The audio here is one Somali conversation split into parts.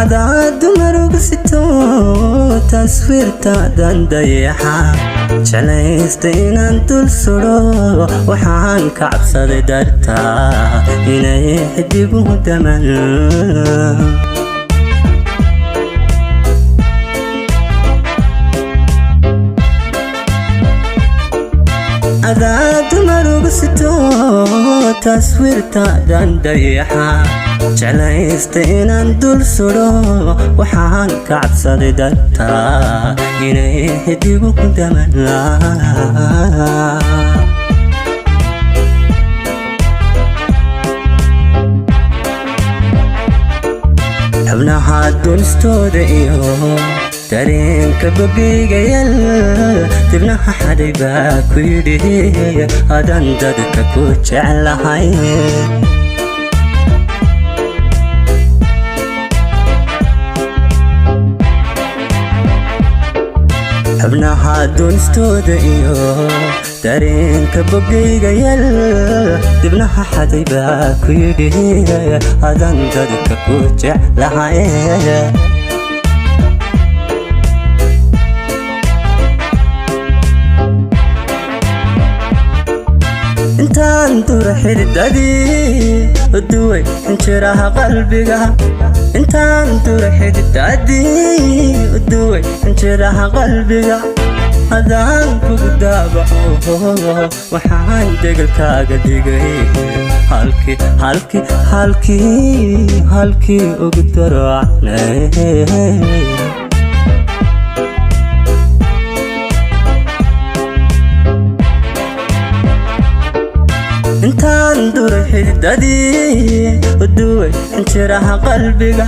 Adaa dumar ugu sito taswiirtaadan dayaxa, jeclaysta inaan dul sudho. Waxaan ka cabsaday dartaa inay xidiguhu daman. Adaa dumar ugu sito taswiirtaadan dayaxa, jeclaysta inaan dul sudho. Waxaan ka cabsaday dartaa inay xidiguhu daman. Xubnaha dunistooda iyo dareenka bogayga yal, dibnaha xaday baa ku yidhi adan dadka ku jeclahay. Xubnaha dunistooda iyo dareenka bogayga yal, dibnaha xaday baa ku yidhi adan dadka ku jeclahay. Intaan dura xididadii uduway xinjiraha qalbiga, intaan dura xididadii uduway xinjiraha qalbiga, hadaan kugu daabaco waxaan degelkaaga dhigay halkii, halkii, halkii, halkii ugu daracnay. Intaan dura xididadii uduway xinjiraha qalbiga,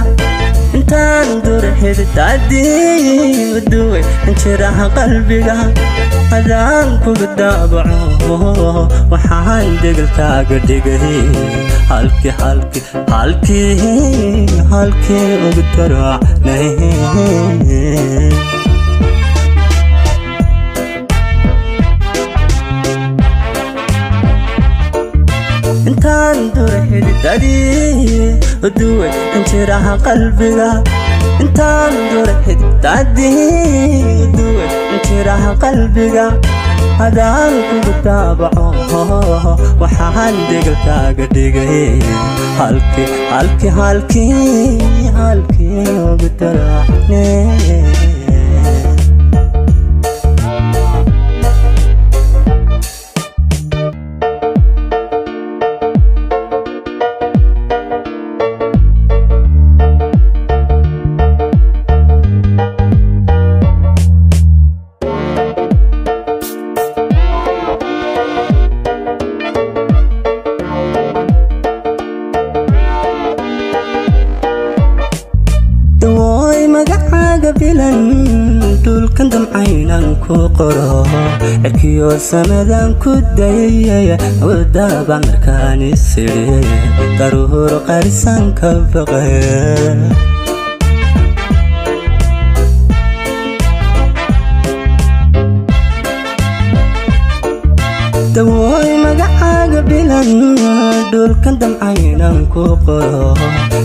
intaan dura xididadii uduway xinjiraha qalbiga, hadaan kugu daabaco waxaan degelkaaga dhigay halkii, halkii, halkii, halkii ugu daracnay. Intaan dura xididadii uduway xinjiraha qalbiga, intaan dura xididadii uduway xinjiraha qalbiga, hadaan kugu daabaco waxaan degelkaaga dhigay halkii, halkii, halkii, halkii ugu daracnay. Dawooy magacaaga bilan dhulkan damcaynan ku qoro, cirkiyo samadan ku dayay wadaba markaan isidhi daruur qarisan ka baqay. Dawooy magacaaga bilan dhulkan damcaynan ku qoro,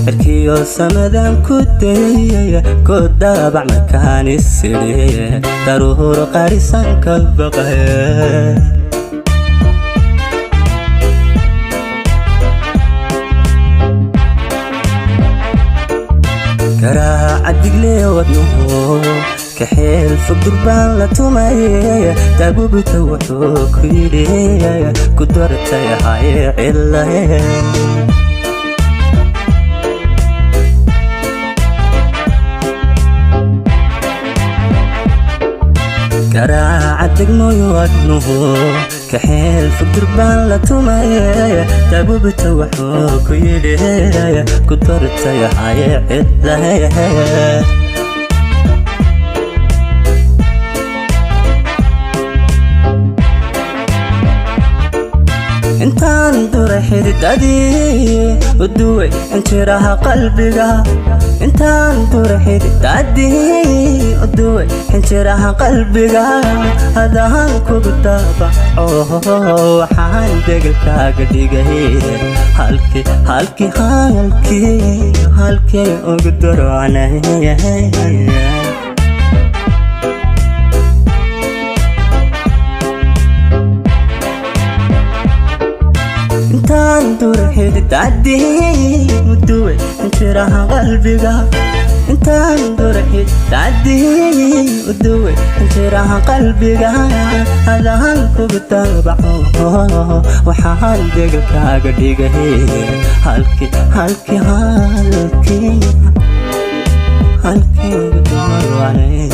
cirkiyo samadan ku dayay ku daabac markaan isidhi daruur qarisan ka baqay. Garaaca digle wadnuhu kaxeel fog durbaan la tumay, daabubita wuxuu ku yidhi ku dartay hay cilahe. Garaaca degmooyo wadnuhu kaxeel fog durbaan la tumay, daabubita wuxuu ku yidhi ku dartay hay cilahe. Intaan dura xididadii uduway xinjiraha qalbiga, Intaan durxid tacdii uduway xinjiraha qalbiga, hadaan kugu daabaco, waxaan degelkaaga dhigay halkii, halkii, halkii, halkii ugu darocnay. Intaan durxid tacdii uduway xinjiraha qalbiga, intaan durxid tacdii uduway xinjiraha qalbiga, hadaan kugu daabaco, waxaan degelkaaga dhigay halkii, halkii, halkii, halkii ugu darocnay.